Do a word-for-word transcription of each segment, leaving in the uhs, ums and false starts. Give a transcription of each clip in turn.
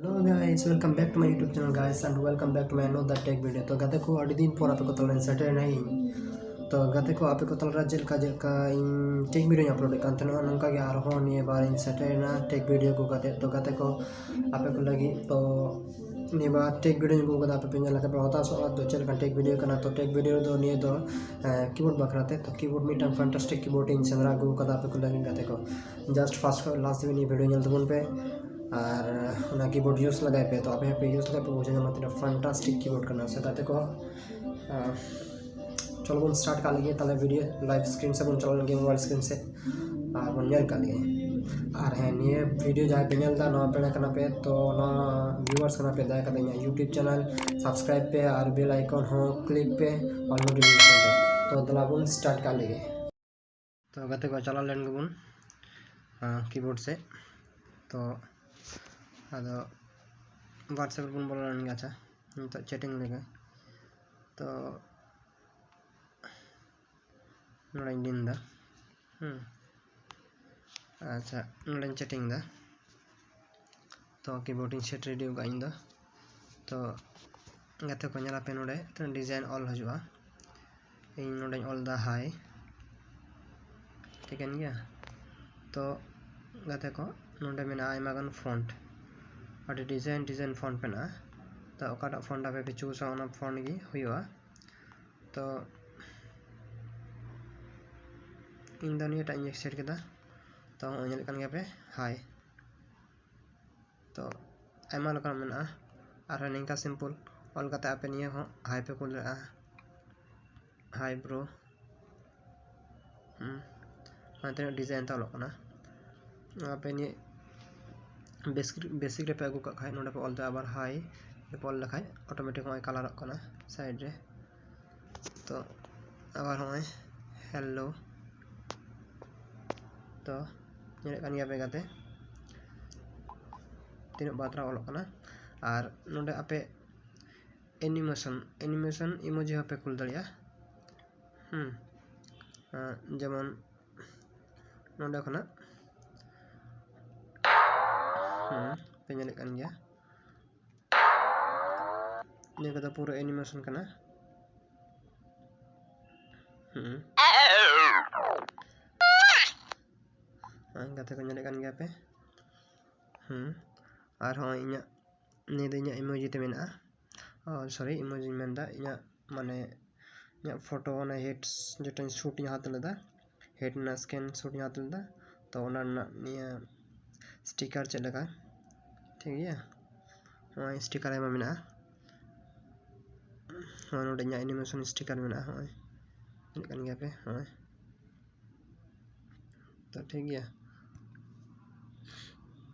Hello guys, welcome back to my YouTube channel guys, and welcome back to my another tech video. ᱛᱚ ᱜᱟᱛᱮ ᱠᱚ, ᱟᱹᱰᱤ ᱫᱤᱱ ᱯᱚᱨ ᱟᱯᱮ ᱠᱚ ᱛᱟᱞᱟᱨᱮᱧ ᱥᱮᱴᱮᱨ ᱮᱱᱟ ᱤᱧ᱾ ᱛᱚ ᱜᱟᱛᱮ ᱠᱚ, ᱟᱯᱮ ᱠᱚ ᱛᱟᱞᱟᱨᱮ ᱪᱮᱫ ᱞᱮᱠᱟ, ᱪᱮᱫ ᱞᱮᱠᱟ ᱤᱧ tech video ᱤᱧ upload ᱮᱫ ᱠᱟᱱ ᱛᱟᱦᱮᱱᱟ, ᱱᱚᱝᱠᱟ ᱜᱮ ᱟᱨᱦᱚᱸ ᱱᱤᱭᱟᱹ ᱵᱟᱨ ᱤᱧ ᱥᱮᱴᱮᱨ ᱮᱱᱟ tech video ᱟᱹᱜᱩ ᱠᱟᱛᱮ᱾ ᱛᱚ ᱜᱟᱛᱮ ᱠᱚ, ᱟᱯᱮ ᱠᱚ ᱞᱟᱹᱜᱤᱫ ᱛᱚ ᱱᱤᱭᱟᱹ ᱵᱟᱨ tech video ᱤᱧ ᱟᱹᱜᱩ ᱠᱟᱫᱟ, ᱟᱯᱮ ᱯᱮ ᱧᱮᱞ ᱞᱮᱠᱷᱟᱱ ᱯᱮ ᱦᱚᱛᱟᱥᱚᱜᱼᱟ᱾ ᱛᱚ ᱪᱮᱫ ᱞᱮᱠᱟ tech video ᱠᱟᱱᱟ? ᱛᱚ tech video ᱫᱚ ᱱᱤᱭᱟᱹ ᱫᱚ keyboard ᱵᱟᱠᱷᱨᱟ ᱛᱮ᱾ ᱛᱚ keyboard, ᱢᱤᱫᱴᱟᱝ fantastic keyboard ᱤᱧ ᱥᱮᱸᱫᱽᱨᱟ ᱟᱹᱜᱩ ᱠᱟᱫᱟ ᱟᱯᱮ ᱠᱚ ᱞᱟᱹᱜᱤᱫ ᱜᱟᱛᱮ ᱠᱚ᱾ Just first ᱠᱷᱚᱱ last ᱫᱷᱟᱹᱵᱤᱡ ᱱᱤᱭᱟᱹ video ᱧᱮᱞ ᱛᱟᱵᱚᱱ ᱯᱮ᱾ ᱟᱨ ᱚᱱᱟ keyboard use ᱞᱟᱜᱟᱭ ᱯᱮ, ᱛᱚ ᱟᱯᱮ ᱦᱚᱸᱯᱮ use ᱞᱮᱠᱷᱟᱱ ᱯᱮ ᱵᱩᱡᱷᱟᱹᱣ ᱧᱟᱢᱟ ᱛᱤᱱᱟᱹᱜ fantastic keyboard ᱠᱟᱱᱟ᱾ ᱥᱮ ᱜᱟᱛᱮ ᱠᱚ, ᱟᱨ ᱪᱚᱞᱚ ᱵᱚᱱ start ᱠᱟᱜ ᱞᱮᱜᱮ ᱛᱟᱦᱞᱮ video live screen ᱥᱮᱫ ᱵᱚᱱ ᱪᱟᱞᱟᱣ ᱞᱮᱱᱜᱮ, mobile screen ᱥᱮᱫ, ᱟᱨ ᱵᱚᱱ ᱧᱮᱞ ᱠᱟᱜ ᱞᱮᱜᱮ᱾ ᱟᱨ ᱦᱮᱸ, ᱱᱤᱭᱟᱹ video ᱡᱟᱦᱟᱸᱭ ᱯᱮ ᱧᱮᱞ ᱮᱫᱟ, ᱱᱚᱣᱟ ᱯᱮᱲᱟ ᱠᱟᱱᱟ ᱯᱮ, ᱛᱚ ᱱᱚᱣᱟ viewers ᱠᱟᱱᱟ ᱯᱮ, ᱫᱟᱭᱟ ᱠᱟᱛᱮ ᱤᱧᱟᱹᱜ YouTube channel subscribe ᱯᱮ ᱟᱨ bell icon ᱦᱚᱸ click ᱯᱮ, all notification ᱨᱮ᱾ ᱛᱚ ᱫᱮᱞᱟ ᱵᱚᱱ start ᱠᱟᱜ ᱞᱮᱜᱮ᱾ ᱛᱚ ᱜᱟᱛᱮ ᱠᱚ, ᱪᱟᱞᱟᱣ ᱞᱮᱱ ᱜᱮᱵᱚᱱ keyboard ᱥᱮᱫ᱾ ᱛᱚ ᱟᱫᱚ WhatsApp ᱨᱮᱵᱚᱱ ᱵᱚᱞᱚ ᱞᱮᱱ ᱜᱮ᱾ ᱟᱪᱪᱷᱟ, ᱱᱤᱛᱚᱜ chatting ᱞᱮᱜᱮ᱾ ᱛᱚ ᱱᱚᱰᱮᱧ ᱞᱤᱱ ᱮᱫᱟ᱾ ᱦᱩᱸ, ᱟᱪᱪᱷᱟ, ᱱᱚᱰᱮᱧ chatting ᱮᱫᱟ᱾ ᱛᱚ keyboard ᱤᱧ set ready ᱟᱠᱟᱫ ᱤᱧ ᱫᱚ᱾ ᱛᱚ ᱜᱟᱛᱮ ᱠᱚ, ᱧᱮᱞ ᱟᱯᱮ ᱱᱚᱰᱮ ᱛᱚ design ᱚᱞ ᱦᱤᱡᱩᱜᱼᱟ᱾ ᱤᱧ ᱱᱚᱰᱮᱧ ᱚᱞ ᱮᱫᱟ hi, ᱴᱷᱤᱠᱟᱹᱱ ᱜᱮᱭᱟ᱾ ᱛᱚ ᱜᱟᱛᱮ ᱠᱚ, ᱱᱚᱰᱮ ᱢᱮᱱᱟᱜᱼᱟ ᱟᱭᱢᱟ ᱜᱟᱱ font, ᱟᱹᱰᱤ design design font ᱢᱮᱱᱟᱜᱼᱟ᱾ ᱛᱚ ᱚᱠᱟᱴᱟᱜ font ᱟᱯᱮ ᱯᱮ ᱪᱩᱡᱟ, ᱚᱱᱟ font ᱜᱮ ᱦᱩᱭᱩᱜᱼᱟ᱾ ᱛᱚ ᱤᱧ ᱫᱚ ᱱᱤᱭᱟᱹᱴᱟᱜ ᱤᱧ set ᱠᱮᱫᱟ᱾ ᱛᱚ ᱦᱚᱸᱜᱼᱚᱭ ᱧᱮᱞᱮᱫ ᱠᱟᱱ ᱜᱮᱭᱟ ᱯᱮ, hi᱾ ᱛᱚ ᱟᱭᱢᱟ ᱞᱮᱠᱟᱱᱟᱜ ᱢᱮᱱᱟᱜᱼᱟ᱾ ᱟᱨᱦᱚᱸ ᱱᱤᱝᱠᱟ simple ᱚᱞ ᱠᱟᱛᱮ ᱟᱯᱮ ᱱᱤᱭᱟᱹ ᱦᱚᱸ hi ᱯᱮ ᱠᱩᱞ ᱫᱟᱲᱮᱭᱟᱜᱼᱟ, hi bro᱾ ᱦᱩᱸ, ᱱᱚᱣᱟ ᱛᱤᱱᱟᱹᱜ design ᱛᱮ ᱚᱞᱚᱜ ᱠᱟᱱᱟ᱾ ᱟᱯᱮ ᱱᱤᱭᱟᱹ basic, basic ᱨᱮᱯᱮ ᱟᱹᱜᱩ ᱠᱟᱜ ᱠᱷᱟᱡ, ᱱᱚᱰᱮ ᱯᱮ ᱚᱞ ᱛᱮ ᱟᱵᱟᱨ hi ᱯᱮ ᱚᱞ ᱞᱮᱠᱷᱟᱡ automatic ᱱᱚᱜᱼᱚᱭ colourᱚᱜ ᱠᱟᱱᱟ side ᱨᱮ᱾ ᱛᱚ ᱟᱵᱟᱨ ᱦᱚᱸᱜᱼᱚᱭ hello᱾ ᱛᱚ ᱧᱮᱞᱮᱫ ᱠᱟᱱ ᱜᱮᱭᱟ ᱯᱮ ᱜᱟᱛᱮ, ᱛᱤᱱᱟᱹᱜ ᱵᱟᱛᱨᱟᱣ ᱚᱞᱚᱜ ᱠᱟᱱᱟ᱾ ᱟᱨ ᱱᱚᱰᱮ ᱟᱯᱮ animation, animation emoji ᱦᱚᱸᱯᱮ ᱠᱩᱞ ᱫᱟᱲᱮᱭᱟᱜᱼᱟ᱾ ᱦᱩᱸ, ᱟᱸ, ᱡᱮᱢᱚᱱ ᱱᱚᱰᱮ ᱠᱷᱚᱱᱟᱜ, ᱦᱩᱸ, ᱯᱮ ᱧᱮᱞᱮᱫ ᱠᱟᱱ ᱜᱮᱭᱟ, ᱱᱤᱭᱟᱹ ᱠᱚᱫᱚ ᱯᱩᱨᱟᱹ ᱮᱱᱤᱢᱮᱥᱚᱱ ᱠᱟᱱᱟ᱾ ᱦᱩᱸ᱾ ᱦᱮᱸ, ᱜᱟᱛᱮ ᱠᱚ ᱧᱮᱞᱮᱫ ᱠᱟᱱ ᱜᱮᱭᱟ ᱯᱮ᱾ ᱦᱩᱸ᱾ ᱟᱨ ᱦᱚᱸᱜᱼᱚᱭ ᱤᱧᱟᱹᱜ, ᱱᱤᱭᱟᱹ ᱫᱚ ᱤᱧᱟᱹᱜ ᱤᱢᱳᱡᱤ ᱛᱮ ᱢᱮᱱᱟᱜᱼᱟ᱾ ᱥᱚᱨᱤ, ᱤᱢᱳᱡᱤᱧ ᱢᱮᱱᱫᱟ, ᱤᱧᱟᱹᱜ ᱢᱟᱱᱮ ᱤᱧᱟᱹᱜ ᱯᱷᱳᱴᱳ, ᱚᱱᱟ ᱦᱮᱰ ᱡᱮᱴᱟᱧ ᱥᱩᱴᱤᱧ ᱦᱟᱛᱟᱣ ᱞᱮᱫᱟ, ᱦᱮᱰ ᱨᱮᱱᱟᱜ ᱥᱠᱮᱱ ᱥᱩᱴᱤᱧ ᱦᱟᱛᱟᱣ ᱞᱮᱫᱟ᱾ ᱛᱚ ᱚᱱᱟ ᱨᱮᱱᱟᱜ ᱱᱤᱭᱟᱹ ᱥᱴᱤᱠᱟᱨ ᱪᱮᱫ ᱞᱮᱠᱟ, ᱴᱷᱤᱠ ᱜᱮᱭᱟ᱾ ᱱᱚᱜᱼᱚᱭ ᱥᱴᱤᱠᱟᱨ ᱟᱭᱢᱟ ᱢᱮᱱᱟᱜᱼᱟ᱾ ᱱᱚᱜᱼᱚᱭ ᱱᱚᱰᱮ ᱤᱧᱟᱹᱜ ᱮᱱᱤᱢᱮᱥᱚᱱ ᱥᱴᱤᱠᱟᱨ ᱢᱮᱱᱟᱜᱼᱟ᱾ ᱱᱚᱜᱼᱚᱭ ᱧᱮᱞᱮᱫ ᱠᱟᱱ ᱜᱮᱭᱟ ᱯᱮ, ᱱᱚᱜᱼᱚᱭ᱾ ᱛᱚ ᱴᱷᱤᱠ ᱜᱮᱭᱟ,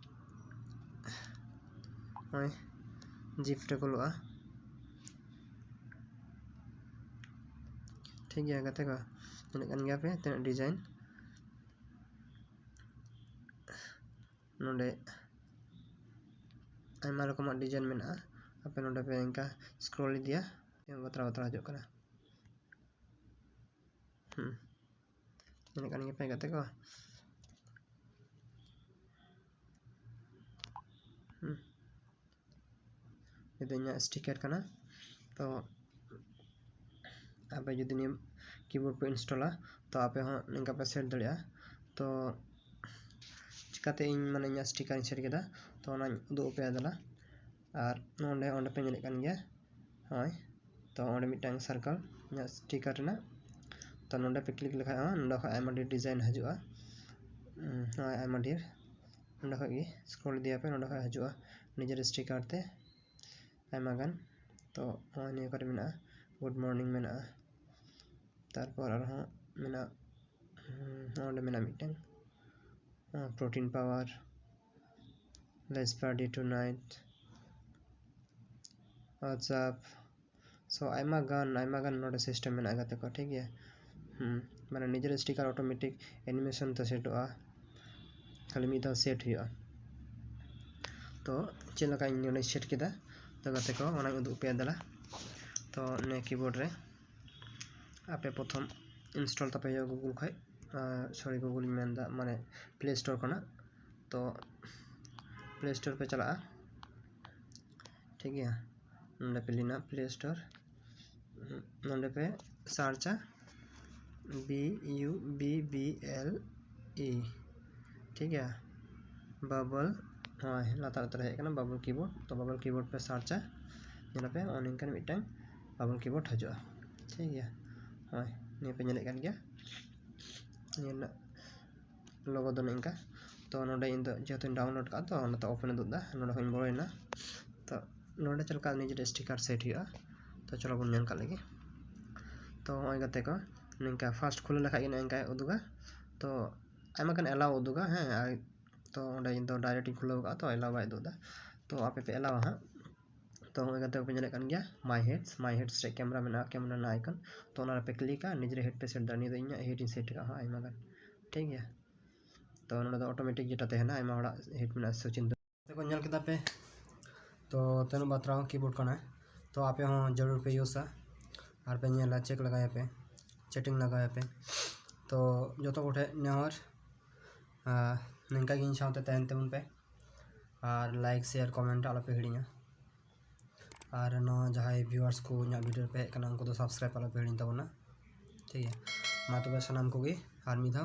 ᱱᱚᱜᱼᱚᱭ ᱡᱤᱯ ᱨᱮ ᱠᱚᱞᱚᱜᱼᱟ᱾ ᱴᱷᱤᱠ ᱜᱮᱭᱟ ᱜᱟᱛᱮ ᱠᱚ, ᱧᱮᱞᱮᱫ ᱠᱟᱱ ᱜᱮᱭᱟ ᱯᱮ ᱛᱤᱱᱟᱹᱜ ᱰᱤᱡᱟᱭᱤᱱ᱾ ᱱᱚᱰᱮ ᱟᱭᱢᱟ ᱨᱚᱠᱚᱢᱟᱜ ᱰᱤᱡᱟᱭᱤᱱ ᱢᱮᱱᱟᱜᱼᱟ᱾ ᱟᱯᱮ ᱱᱚᱰᱮ ᱯᱮ ᱤᱱᱠᱟ ᱥᱠᱨᱚᱞ ᱤᱫᱤᱭᱟ, ᱵᱟᱛᱨᱟ ᱵᱟᱛᱨᱟ ᱦᱤᱡᱩᱜ ᱠᱟᱱᱟ᱾ ᱦᱩᱸ, ᱧᱮᱞᱮᱫ ᱠᱟᱱ ᱜᱮᱭᱟ ᱯᱮ ᱜᱟᱛᱮ ᱠᱚ᱾ ᱦᱩᱸ, ᱱᱤᱭᱟᱹ ᱫᱚ ᱤᱧᱟᱹᱜ ᱥᱴᱤᱠᱟᱨ ᱠᱟᱱᱟ᱾ ᱛᱚ ᱟᱯᱮ ᱡᱩᱫᱤ ᱱᱤᱭᱟᱹ ᱠᱤᱵᱳᱨᱰ ᱯᱮ ᱤᱱᱥᱴᱚᱞᱟ, ᱛᱚ ᱟᱯᱮ ᱦᱚᱸ ᱱᱤᱝᱠᱟ ᱯᱮ ᱥᱮᱴ ᱫᱟᱲᱮᱭᱟᱜᱼᱟ᱾ ᱛᱚ ᱪᱤᱠᱟᱛᱮ ᱤᱧ ᱢᱟᱱᱮ ᱤᱧᱟᱹᱜ ᱥᱴᱤᱠᱟᱨᱤᱧ ᱥᱮᱴ ᱠᱮᱫᱟ, ᱛᱚ ᱚᱱᱟᱧ ᱩᱫᱩᱜ ᱟᱯᱮᱭᱟ ᱫᱮᱞᱟ᱾ ᱟᱨ ᱱᱚᱰᱮ, ᱚᱸᱰᱮ ᱯᱮ ᱧᱮᱞᱮᱫ ᱠᱟᱱ ᱜᱮᱭᱟ, ᱦᱳᱭ᱾ ᱛᱚ ᱚᱸᱰᱮ ᱢᱤᱫᱴᱟᱝ ᱥᱟᱨᱠᱮᱞ ᱤᱧᱟᱹᱜ ᱥᱴᱤᱠᱟᱨ ᱨᱮᱱᱟᱜ᱾ ᱛᱚ ᱱᱚᱰᱮ ᱯᱮ ᱠᱞᱤᱠ ᱞᱮᱠᱷᱟᱡ ᱦᱚᱸ ᱱᱚᱰᱮ ᱠᱷᱚᱱ ᱟᱭᱢᱟ ᱰᱷᱮᱨ ᱰᱤᱡᱟᱭᱤᱱ ᱦᱤᱡᱩᱜᱼᱟ᱾ ᱩᱸ, ᱱᱚᱜᱼᱚᱭ ᱟᱭᱢᱟ ᱰᱷᱮᱨ, ᱱᱚᱰᱮ ᱠᱷᱚᱱ ᱜᱮ ᱥᱠᱨᱚᱞ ᱤᱫᱤᱭᱟᱯᱮ, ᱱᱚᱰᱮ ᱠᱷᱚᱱ ᱦᱤᱡᱩᱜᱼᱟ ᱱᱤᱡᱮᱨ ᱥᱴᱤᱠᱟᱨ ᱛᱮ ᱟᱭᱢᱟ ᱜᱟᱱ᱾ ᱛᱚ ᱱᱚᱜᱼᱚᱭ ᱱᱤᱭᱟᱹ ᱠᱚᱨᱮ ᱢᱮᱱᱟᱜᱼᱟ, ᱜᱩᱰ ᱢᱚᱨᱱᱤᱝ ᱢᱮᱱᱟᱜᱼᱟ, ᱛᱟᱨᱯᱚᱨ ᱟᱨᱦᱚᱸ ᱢᱮᱱᱟᱜᱼᱟ, ᱩᱸ, ᱱᱚᱰᱮ ᱢᱮᱱᱟᱜᱼᱟ ᱢᱤᱫᱴᱟᱝ, ᱯᱨᱳᱴᱤᱱ ᱯᱟᱣᱟᱨ, ᱞᱮᱥ ᱯᱟᱨᱴᱤ ᱴᱩᱱᱟᱭᱤᱴ, ᱣᱟᱴᱥᱮᱯ᱾ ᱥᱳ ᱟᱭᱢᱟ ᱜᱟᱱ, ᱟᱭᱢᱟ ᱜᱟᱱ ᱱᱚᱰᱮ ᱥᱤᱥᱴᱮᱢ ᱢᱮᱱᱟᱜᱼᱟ ᱜᱟᱛᱮ ᱠᱚ, ᱴᱷᱤᱠ ᱜᱮᱭᱟ᱾ ᱦᱩᱸ, ᱢᱟᱱᱮ ᱱᱤᱡᱮᱨ ᱥᱴᱤᱠᱟᱨ ᱚᱴᱳᱢᱮᱴᱤᱠ ᱮᱱᱤᱢᱮᱥᱚᱱ ᱛᱮ ᱥᱮᱴᱚᱜᱼᱟ, ᱠᱷᱟᱹᱞᱤ ᱢᱤᱫ ᱫᱷᱟᱣ ᱥᱮᱴ ᱦᱩᱭᱩᱜᱼᱟ᱾ ᱛᱚ ᱪᱮᱫ ᱞᱮᱠᱟ ᱤᱧ ᱱᱚᱰᱮᱧ ᱥᱮᱴ ᱠᱮᱫᱟ, ᱛᱚ ᱜᱟᱛᱮ ᱠᱚ ᱚᱱᱟᱧ ᱩᱫᱩᱜ ᱟᱯᱮᱭᱟ ᱫᱮᱞᱟ᱾ ᱛᱚ ᱱᱤᱭᱟᱹ ᱠᱤᱵᱳᱨᱰ ᱨᱮ ᱟᱯᱮ ᱯᱨᱚᱛᱷᱚᱢ ᱤᱱᱥᱴᱚᱞ ᱛᱟᱯᱮ ᱦᱩᱭᱩᱜᱼᱟ ᱜᱩᱜᱩᱞ ᱠᱷᱚᱡ, ᱥᱚᱨᱤ, ᱜᱩᱜᱩᱞ ᱤᱧ ᱢᱮᱱᱫᱟ, ᱢᱟᱱᱮ ᱯᱞᱮ ᱥᱴᱳᱨ ᱠᱷᱚᱱᱟᱜ᱾ ᱛᱚ ᱯᱞᱮ ᱥᱴᱳᱨ ᱯᱮ ᱪᱟᱞᱟᱜᱼᱟ, ᱴᱷᱤᱠ ᱜᱮᱭᱟ᱾ ᱱᱚᱰᱮ ᱯᱮ ᱞᱤᱱᱟ Play Store, ᱱᱚᱰᱮ ᱯᱮ ᱥᱟᱨᱪᱟ B U B B L E, ᱴᱷᱤᱠ ᱜᱮᱭᱟ, Bubble, ᱱᱚᱜᱼᱚᱭ ᱞᱟᱛᱟᱨ ᱩᱛᱟᱹᱨ ᱦᱮᱡ ᱟᱠᱟᱱᱟ Bubble Keyboard᱾ ᱛᱚ Bubble Keyboard ᱯᱮ ᱥᱟᱨᱪᱟ, ᱧᱮᱞᱟᱯᱮ ᱱᱚᱜᱼᱚ ᱱᱤᱝᱠᱟᱱ ᱢᱤᱫᱴᱟᱝ Bubble Keyboard ᱦᱤᱡᱩᱜᱼᱟ, ᱴᱷᱤᱠ ᱜᱮᱭᱟ᱾ ᱦᱳᱭ, ᱱᱤᱭᱟᱹ ᱯᱮ ᱧᱮᱞᱮᱫ ᱠᱟᱱ ᱜᱮᱭᱟ, ᱱᱤᱭᱟᱹ ᱨᱮᱱᱟᱜ logo ᱫᱚ ᱱᱤᱝᱠᱟ᱾ ᱛᱚ ᱱᱚᱰᱮ ᱤᱧ ᱫᱚ ᱡᱮᱦᱮᱛᱩᱧ download ᱠᱟᱜᱼᱟ, ᱛᱚ ᱚᱱᱟᱛᱮ open ᱮ ᱩᱫᱩᱜ ᱮᱫᱟ᱾ ᱱᱚᱰᱮ ᱠᱷᱚᱱᱤᱧ ᱵᱚᱞᱚᱭᱮᱱᱟ᱾ ᱛᱚ ᱱᱚᱰᱮ ᱪᱮᱫ ᱞᱮᱠᱟ ᱱᱤᱡᱮᱨ S D card set ᱦᱩᱭᱩᱜᱼᱟ, ᱛᱚ ᱪᱚᱞᱚ ᱵᱚᱱ ᱧᱮᱞ ᱠᱟᱜ ᱞᱮᱜᱮ᱾ ᱛᱚ ᱱᱚᱜᱼᱚᱭ ᱜᱟᱛᱮ ᱠᱚ, ᱱᱤᱝᱠᱟ first ᱠᱷᱩᱞᱟᱹᱣ ᱞᱮᱠᱷᱟᱡ ᱜᱮ ᱱᱚᱝᱠᱟᱭ ᱩᱫᱩᱜᱟ᱾ ᱛᱚ ᱟᱭᱢᱟ ᱜᱟᱱ allow ᱩᱫᱩᱜᱟ, ᱦᱮᱸ, ᱟᱨ ᱛᱚ ᱚᱸᱰᱮ ᱤᱧ ᱫᱚ direct ᱤᱧ ᱠᱷᱩᱞᱟᱹᱣ ᱠᱟᱜᱼᱟ, ᱛᱚ allow ᱵᱟᱭ ᱩᱫᱩᱜ ᱮᱫᱟ᱾ ᱛᱚ ᱟᱯᱮ ᱯᱮ allow ᱟ ᱦᱟᱸᱜ᱾ ᱛᱚ ᱱᱚᱜᱼᱚᱭ ᱜᱟᱛᱮ ᱠᱚ ᱯᱮ ᱧᱮᱞᱮᱫ ᱠᱟᱱ ᱜᱮᱭᱟ, My Heads, My Heads ᱨᱮ camera ᱢᱮᱱᱟᱜᱼᱟ, camera ᱨᱮᱱᱟᱜ icon᱾ ᱛᱚ ᱚᱱᱟ ᱨᱮᱯᱮ click ᱟ, ᱱᱤᱡᱮᱨ head ᱯᱮ set ᱫᱟᱲᱮᱭᱟᱜᱼᱟ᱾ ᱱᱤᱭᱟᱹ ᱫᱚ ᱤᱧᱟᱹᱜ head ᱤᱧ set ᱠᱟᱜᱼᱟ ᱦᱟᱸᱜ ᱟᱭᱢᱟ ᱜᱟᱱ, ᱴᱷᱤᱠ ᱜᱮᱭᱟ᱾ ᱛᱚ ᱱᱚᱰᱮ ᱫᱚ automatic ᱡᱮᱴᱟ ᱛᱟᱦᱮᱱᱟ, ᱟᱭᱢᱟ ᱦᱚᱲᱟᱜ head ᱢᱮᱱᱟᱜᱼᱟ, ᱥᱚᱪᱤᱱ ᱫᱚ᱾ ᱛᱚ ᱧᱮᱞ ᱠᱮᱫᱟ ᱯᱮ, ᱛᱚ ᱛᱤᱱᱟᱹᱜ ᱵᱟᱛᱨᱟᱣ keyboard ᱠᱟᱱᱟ᱾ ᱛᱚ ᱟᱯᱮ ᱦᱚᱸ ᱡᱟᱹᱨᱩᱲ ᱯᱮ use ᱟ, ᱟᱨ ᱯᱮ ᱧᱮᱞᱟ, check ᱞᱟᱜᱟᱭᱟᱯᱮ, setting ᱞᱟᱜᱟᱭᱟᱯᱮ᱾ ᱛᱚ ᱡᱚᱛᱚ ᱠᱚᱴᱷᱮᱱ ᱱᱮᱦᱚᱨ, ᱟᱨ ᱱᱤᱝᱠᱟ ᱜᱮ ᱤᱧ ᱥᱟᱶᱛᱮ ᱛᱟᱦᱮᱱ ᱛᱟᱵᱚᱱ ᱯᱮ, ᱟᱨ like, share, comment ᱟᱞᱚᱯᱮ ᱦᱤᱲᱤᱧᱟ᱾ ᱟᱨ ᱱᱚᱣᱟ ᱡᱟᱦᱟᱸᱭ viewers ᱠᱚ ᱤᱧᱟᱹᱜ video ᱨᱮᱯᱮ ᱦᱮᱡ ᱟᱠᱟᱱᱟ, ᱩᱱᱠᱩ ᱫᱚ subscribe ᱟᱞᱚᱯᱮ ᱦᱤᱲᱤᱧ ᱛᱟᱵᱚᱱᱟ, ᱴᱷᱤᱠ ᱜᱮᱭᱟ᱾ ᱢᱟ ᱛᱚᱵᱮ ᱥᱟᱱᱟᱢ ᱠᱚᱜᱮ ᱟᱨ ᱢᱤᱫ ᱫᱷᱟᱣ